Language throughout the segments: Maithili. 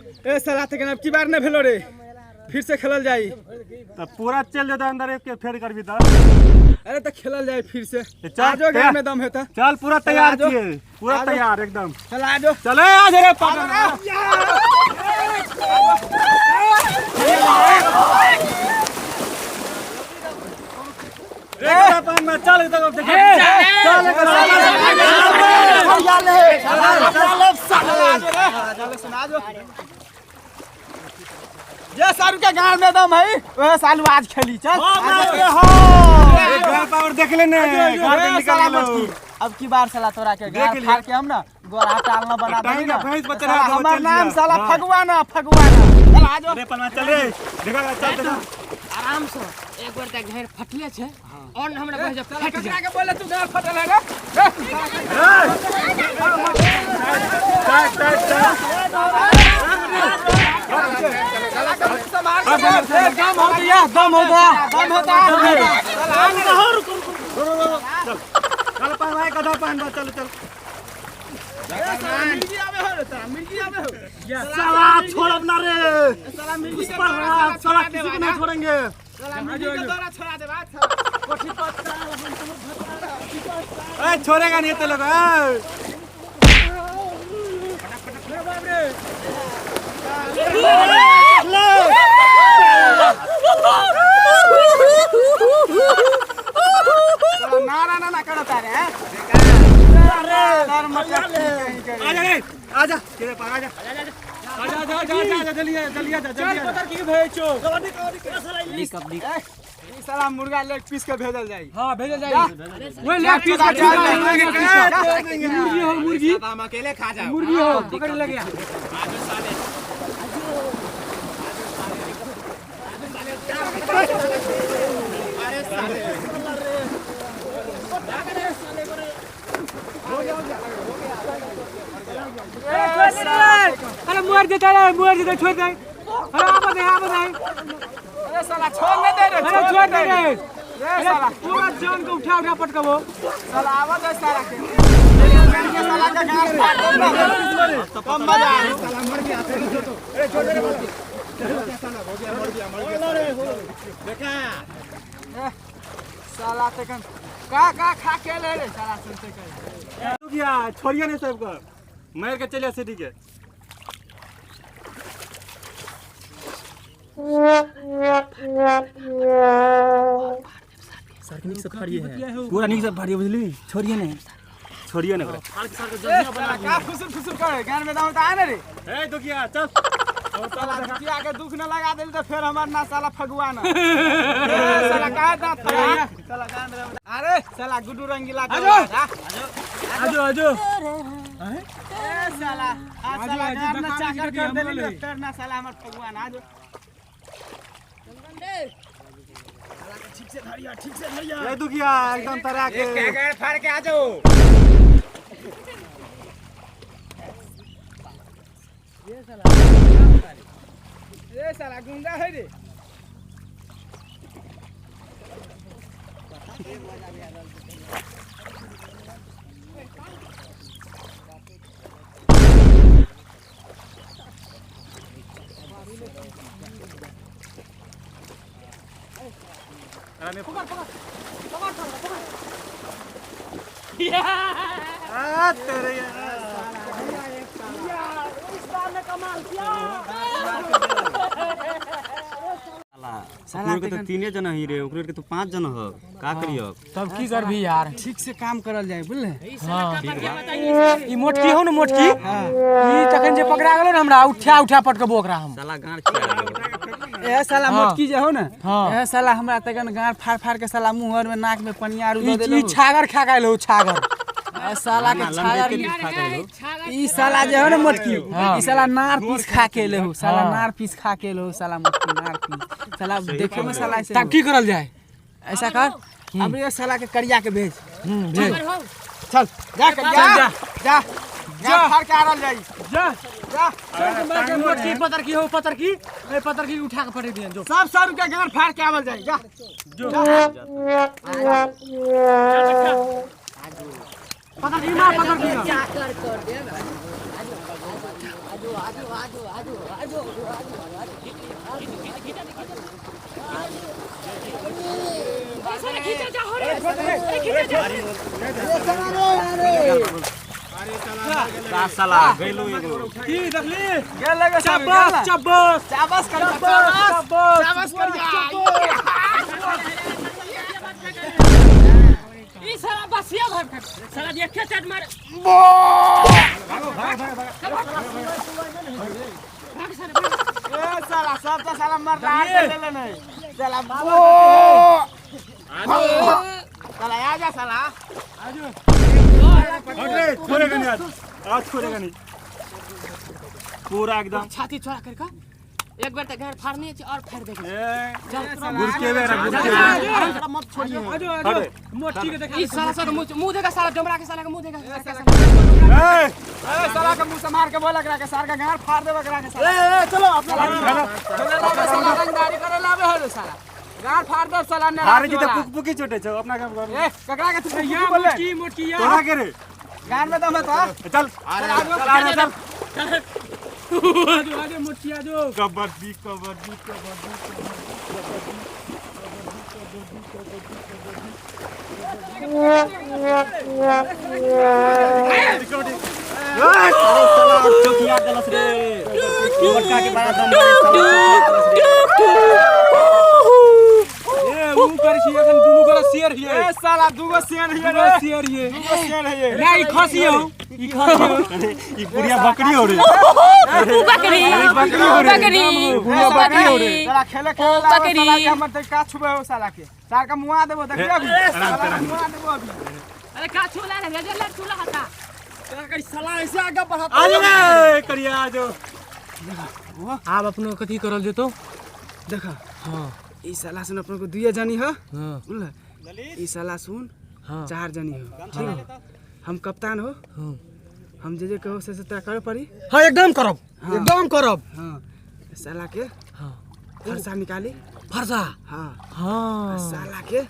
ए साला तक अब की बार न भेलो रे, फिर से खेलल जाई। त पूरा चल जेतै अंदर एक के फेर करबी त। अरे त खेलल जाई फिर से। चल, आजो तैयार। घर में दम हेता। चल पूरा तैयार आजो। छियै, पूरा आजो। तैयार एकदम। चल आजो। चले आज रे पागल। रे गदा पान में चल एकदम देख। चल जे सारू के गांव में दम है वह सालू आज खेली। चल एक पावर देख ले ने, घर में निकल साला गेलो। मटकी। अब की बार साला तोरा के देख गाड़ लियो। फाड़ के हम ना गोरा टालना बना टाइम देली के ना। भैंस बच्चा साला रहा तो हमार चल नाम जिया। साला हाँ। फगुआ ना, फगुआ ना। चल आजो। रे पलवा चल रे, देखा चल देखा। आराम से एक बार तक घेर फटले छे और हमरा बस जब साला फट ककरा जाए के बोले तू गाड़ फटल है रे? Tight tight tight. संभाल के दम हो गया, दम हो गया, दम होता है। चल पान भाई गदा पान बा, चल चल। मिर्गी आवे हो रे साला, मिर्गी आवे हो। साला छोड़ब ना रे, साला मिर्गी के पुष्पा राज, साला किसी को नहीं छोड़ेंगे। साला मिर्गी के दौरा छोड़ा देबा साला। कोठी पर ए छोड़ेगा नहीं तो लोग। ए साला नारा ना ना करता रे। अरे सर मतलब कहीं करे। आजा रे, आजा तेरे पास आजा। आजा आजा आजा आजा, जल्दी आ, जल्दी आजा, जल्दी आ। पतर की भेजो। ई साला मुर्गा लेग पीस के भेजल जाई। हां भेजल जाई। ओए लेग पीस के मुर्गी हो, मुर्गी हम अकेले खा जाओ। मुर्गी हो, पकड़ लग गया। अरे मुर देता रे, मुर देता, छोड़ दे। अरे आप दे, आप दे। अरे साला छोड़ न दे रे, अरे छोड़ दे रे। रे साला पूरा जान को उठा उठा पटकबो। साला आवाज है साला के। के साला के घास फाड़ दे ना। कम मजा आ साला मर गया। अरे छोड़ दे रे। साला हो गया, मर गया, मर गया। देखा साला तकन का का खा के ले रे साला सुनते कर। रुक गया, छोड़िए नहीं सबको, मार के चलिए सिटी के। पूरा निक से फाड़िए, बुझली? छोड़िए नहीं, छोड़िए नहीं ओकरा। साला का फुसुर फुसुर करे, ज्ञान में दाम त आए ना रे। ए दुखिया चल। साला दुखिया के दुख न लगा देली त फेर हमर ना साला फगुआ ना। ए साला का दांत फगा साला गान रे। अरे साला गुड्डू रंगीला के आजो। आजो आजो। ए साला आ साला गान ना चाकर कर देली त फेर ना साला हमर फगुआ ना। आजो ए दुखिया एकदम तरा के। एक गाड़ फाड़ के आ जाओ। ए साला गुंडा है रे। आ तेरे यार। अपने के तो तीने जना ही रे, ओकरे के तो पांच जना ह, का करियो? तब की करबी यार, ठीक से काम करल जाए बुझले। हां ई मोटकी हो न, मोटकी ई तखन जे पकड़ा गेलो न हमरा, उठा उठा पटकबो ओकरा हम। साला गांड खिया देबो। ए साला हाँ। मोटकी जे हो न, हाँ। ए साला हमरा तकन गाड़ फाड़ फाड़ के साला मुंह और में नाक में पनिया आरू दे ई देलो। ई छागर खा गेल हो, छागर। ए साला के छागर के खा गइल हो। ई साला जे हो न मोटकी, हाँ। ई साला नार पीस खा के ले हो, साला हाँ। नार पीस खा के ले हो, साला मोटकी नार पीस। साला देखे में साला ऐसे तब की करल जाए? ऐसा कर, अब ये साला के करिया के भेज। भेज। चल जा करिया, जा। जा जा फाड़ के आरल जाई। जा जा चल के मार के मोटकी पतर की हो, पतर की ए पतर की उठा के पटक दिहन जो। सब सौ रुपया गाड़ फाड़ के आवल जाई। जा पतर की मार, पतर की मार। साला खींचा जा हो रे, अरे खींचा जा। का साला गइलो एगो। की देखली? गेल लगे चब्बस चब्बस चाबस कर, चब्बस चाबस कर। ई साला बसिया घर कर साला देखे चट मार। भाग साला, भाग। ए साला सब तो साला मर रहा है, ले नहीं साला। साला आ जा साला। अरे छोड़ेगा नहीं आज, आज छोड़ेगा नहीं पूरा एकदम। छाती चौड़ा करके एक बार तो घर फाड़ने छै और फाड़ देके। ए चल गुड़ के बेरा, गुड़ के बेरा। मत छोड़िए। आजो आजो मोटकी के देखा। ई साला साला मुंह मुंह देखा साला डमरा के साला के मुंह देखा। ए ए साला के मुंह से मार के बोल एकरा के सार के गार फाड़ देबे एकरा के साला। ए ए चलो अपना चले साला रंगदारी करे लावे हो रे साला, गार फाड़ दे साला ने। हारे जी त पुक पुकी छोटे छौ, अपना काम कर। ए ककरा के तू या बोले? मोटकी मोटकी या तोरा के रे गार में दम है तो चल चल आ जा, चल। आजो आजो मोटकी आजो। कबड्डी कबड्डी कबड्डी। चौकिया देलस रे मोटका के बड़ा दम रे साला। ए ऊ कर छी एखन दुनू गोरा शेर हिए। ए साला दुगो शेर हिए दुगो रे, शेर हिए। दुगो शेर हिए। ना ई खसी हो, ई खसी हो। अरे ई बुढ़िया बकरी हो रे। बकरी बकरी हो रे। बकरी बुढ़िया बकरी हो रे। साला खेले खेले लावे बकरी। साला के हमर ते का छुबे हो साला के, सार के मुआ देबो देखिए अभी, साला के मुआ देबो अभी। अरे का छूला रे रजला छूला हता। साला ऐसे आगे बढ़ा। आ जा रे करिया आ जो। आब अपनो कथी करल जेतो? देखा हां ई साला सुन अपन को दुइये जनी हो, हां बुझल? ई साला सुन हां चार जनी हो, ठीक है? हम कप्तान हो, हां हम जे जे कहो से से तोरा करे पड़ी। हां एकदम करब, एकदम करब। हां साला के हां फरसा निकाली। फरसा? हां हां साला के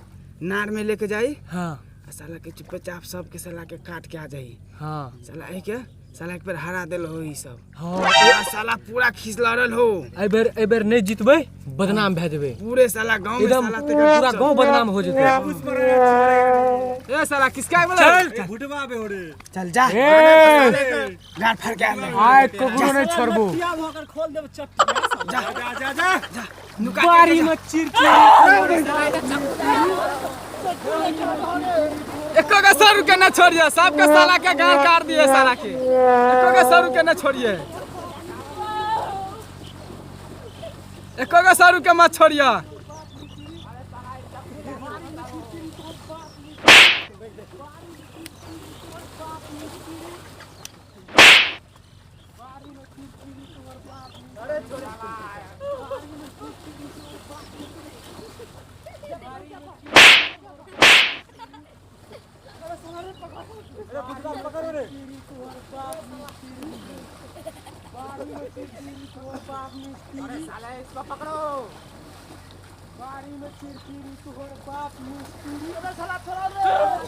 नार में लेके जाई। हां आ साला के चुपचाप सब के साला के काट के आ जाई। हां साला एही के साला एक बेर हरा देल हो ई सब। हां आ साला पूरा खींच लड़ल हो। एहि बेर एहि बेर नहीं जीतबै बदनाम भए जेबै पूरे साला गांव में एकदम साला ते पूरा गांव बदनाम हो जेतै। ए साला किसका बोले? चल भुटवा बे हो रे। चल जा ए गाड़ फाड़ के आ ले। आइ ककरो नहीं छोड़बो। जा जा जा जा। नुका के बारी में चिर एको के सर के न छोड़िए, सबके साला के गाड़ काट दिए साला के, एको के सर के न छोड़िए, एको के सर के मत छोड़िए।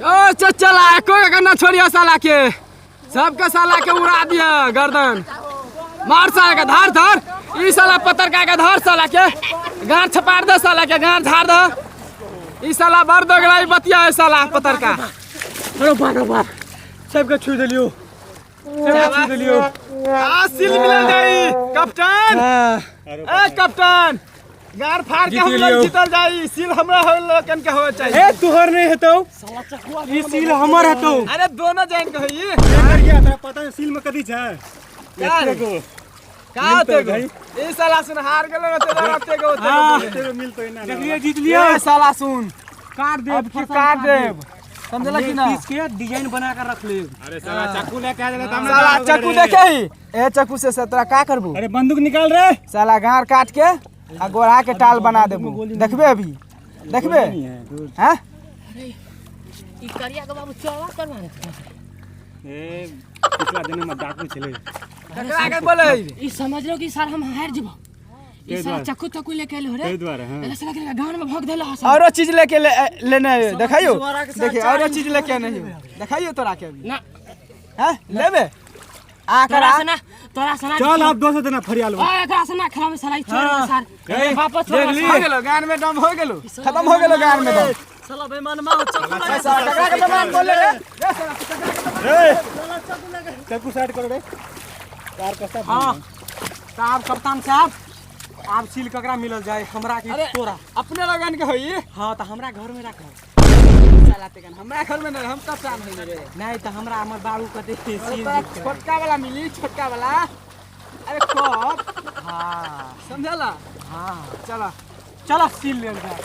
ओ चला एको के ना छोड़िए साला के, सबके साला के उड़ा दिया गर्दन। मार साला के धार धार, ई साला पतरका के धार साला के गाड़ छपार दे साला के गाड़ झाड़ दे। ई साला बड़ दोगलाई बतिया है साला पतरका। अरे बाप रे बाप, सबके छू देलियो, सबके छू देलियो। आ सील मिलल जाई कप्तान। ए कप्तान गाड़ फाड़ के हम लोग जीतल जाई, सील हमरा हो लोगन के होवे चाहिए। ए तोहर नहीं हेतौ, ई सील हमर हेतौ। अरे दोनों जन के होई। कर गया तोरा पता नहीं सील में कथी छै? यार का होते गो ई साला सुन हार गेलो न तेरा रहते गो। हां तेरे मिल तो ना। देखलिए जीत लियो। ए साला सुन काट देब, अब की काट देब, समझला कि ना? पीस के डिजाइन बना कर रख लेब। अरे साला चाकू लेके आ जाले त साला चक्कू देखे ही, ए चक्कू से तोरा का करबू? अरे बंदूक निकाल रे। साला गाड़ काट के आ गोरा के टाल बना देबू, देखबे अभी देखबे। हैं ई करिया के बाबू चौड़ा करवा रे। ए पिछला दिन में डाकू छले। ककरा के बोले? ई समझ लो कि साल हम हार जेबो। ई साला चक्कू तक्कू लेके आइल हो रे, ताहि दुआरे। हां एला साला के गान में भोग देला हसन। औरो चीज लेके लेने आयो, देखाइयो देखिए औरो चीज लेके नहीं हो, देखाइयो तोरा के अभी ना। हैं लेबे आ तोरा करा से ना, तोरा से ना। चल अब दोसर दिन फरियाल ओ एकरा से ना खेलामे साला, ई चोर है सार। वापस छोड़ हो गेलो गान में दम, हो गेलो, खत्म हो गेलो गान में दम। साला बेईमानमा हो, चक्कू लगा। साला ककरा के बेईमान बोले रे? चक्कू साइड करो रे, कार कस्ता। हाँ, तऽ आब कप्तान साहब, आब सील ककरा मिलल जाए, हमरा की अरे तोरा? अपने लगन के होई। हाँ, तऽ हमरा घर में राखब। साला तेकन हमरा घर में नहीं, हम कप्तान होई रे। नहीं तऽ हमरा हमर बाबू कहते सील तोरा छोटका वाला मिली, छोटका वाला। अरे कप। हाँ। समझला? हाँ। चला चलो सील लेल जाए।